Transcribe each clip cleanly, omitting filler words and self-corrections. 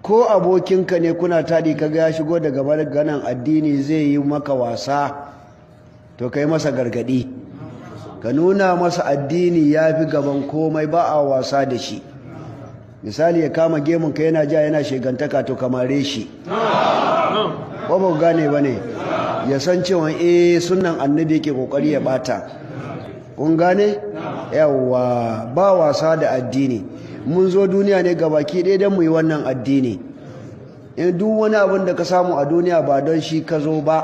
Ko abokinka ne kuna taɗi, kaga ya shigo daga maganan addini zai yi maka wasa, to kai masa gargaɗi, ka nuna masa addini ya fi gaban komai, ba a wasa da shi. Misali, ya kama gemunka yana ja yana shegantaka, to kamare shi. Ko ba ku gane ba ne? Ya san cewa eh, sunan Annabi yake kokari ya bata. Kun gane? Yawwa, ba wasa da addini. Mun zo duniya ne gabaki ɗaya don mu yi wannan addini. In duk wani abin da ka samu a duniya ba don shi ka zo ba,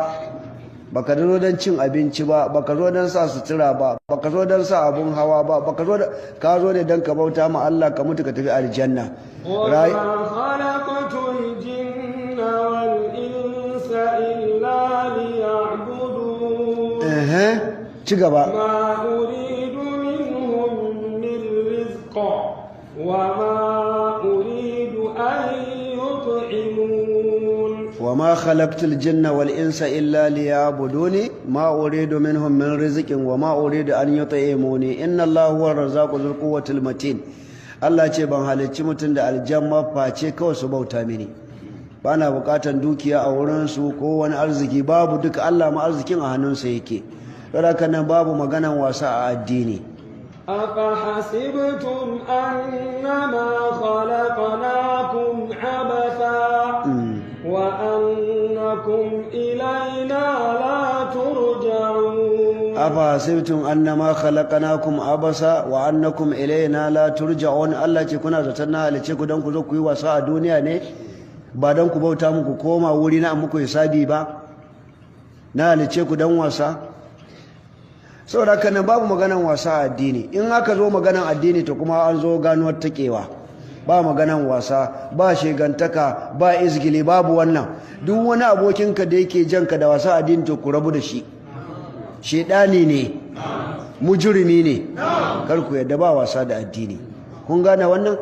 baka zo don cin abinci ba, baka zo don sa sutura ba, baka zo don sa abun hawa ba, baka zo, ka zo ne don ka bauta ma Allah, ka mutu ka tafi aljanna. وما خلقت الجن والإنس إلا ليعبدون. Ehe, ci gaba. ما أريد منهم من رزق وما أريد أن يطعمون. وما خلقت الجن والإنس إلا ليعبدوني ما أريد منهم من رزق وما أريد أن يطعموني إن الله هو الرزاق ذو القوة المتين. Allah ce ban halicci mutum da aljan ba face kawai su bauta mini. Ba na bukatan dukiya a wurinsu ko wani arziki, babu duka. Allah ma arzikin a hannunsa yake. Don haka nan babu maganan wasa a addini. أفحسبتم أنما خلقناكم عبثا وأنكم إلينا لا ترجعون. أفحسبتم أنما خلقناكم عبثا وأنكم إلينا لا ترجعون. Allah ce kuna zaton na halicce ku don ku zo ku yi wasa a duniya ne, ba don ku bauta muku koma wuri na muku hisabi ba? Na halicce ku don wasa? Saboda haka nan babu maganan wasa a addini. In aka zo maganan addini, to kuma an zo ganuwar takewa. Ba maganan wasa, ba shegantaka, ba izgili, babu wannan. Duk wani abokinka da yake janka da wasa addini, to ku rabu da shi. Shedani ne, mujrimi ne. Kar ku yadda, ba wasa da addini. Kun gane wannan?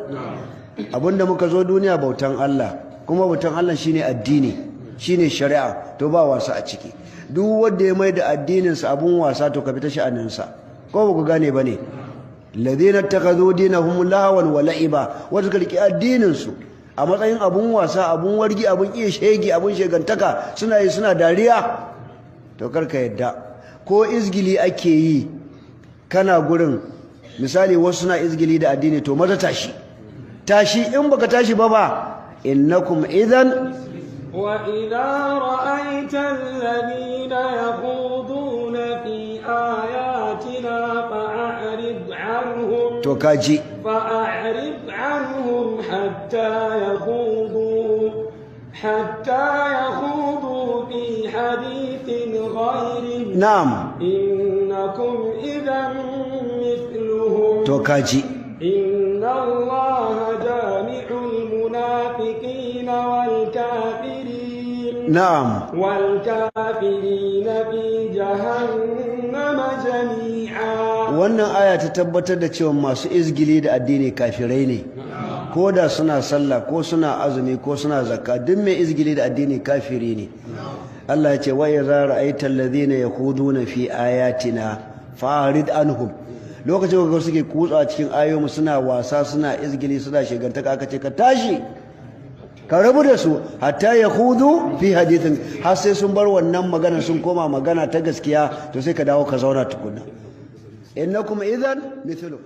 Abinda muka zo duniya, bautan Allah. Kuma bautan Allah shine addini, shine shari'a, to ba wasa a ciki. Duk wanda ya mai da addininsa abun wasa, to ka fita sha'aninsa. Ko ba ku gane ba ne? الذين اتخذوا دينهم لهوا ولعبا. Wanda suka riki addininsu a matsayin abun wasa, abun wargi, abun iya shege, abun shegantaka, suna yi suna dariya, to karka yadda. Ko izgili ake yi kana gurin, misali wasu suna izgili da addini, to maza tashi, tashi. In baka tashi ba ba إنكم إذا وإذا رأيت الذين يخوضون في آياتنا فأعرض عنهم To kaji. فأعرض عنهم حتى يخوضوا في حديث غيره. إنكم إذا مثلهم. To kaji. إن الله جامع المنافقين والكافرين والكافرين في جهنم جميعا. Wannan aya ta tabbatar da cewa masu izgili da addini kafirai ne, ko da suna sallah, ko suna azumi, ko suna zakka. Duk mai izgili da addini kafiri ne. Allah ya ce وإذا رأيت الذين يخوضون في آياتنا فأعرض عنهم. Lokacin da suke kutsa cikin ayoyi, suna wasa, suna izgili, suna shegantaka, aka ce ka tashi ka rabu da su حتى يخوضوا في حديث, har sai sun bar wannan magana sun koma magana ta gaskiya, to sai ka dawo ka zauna tukunna. إنكم إذا مثلهم.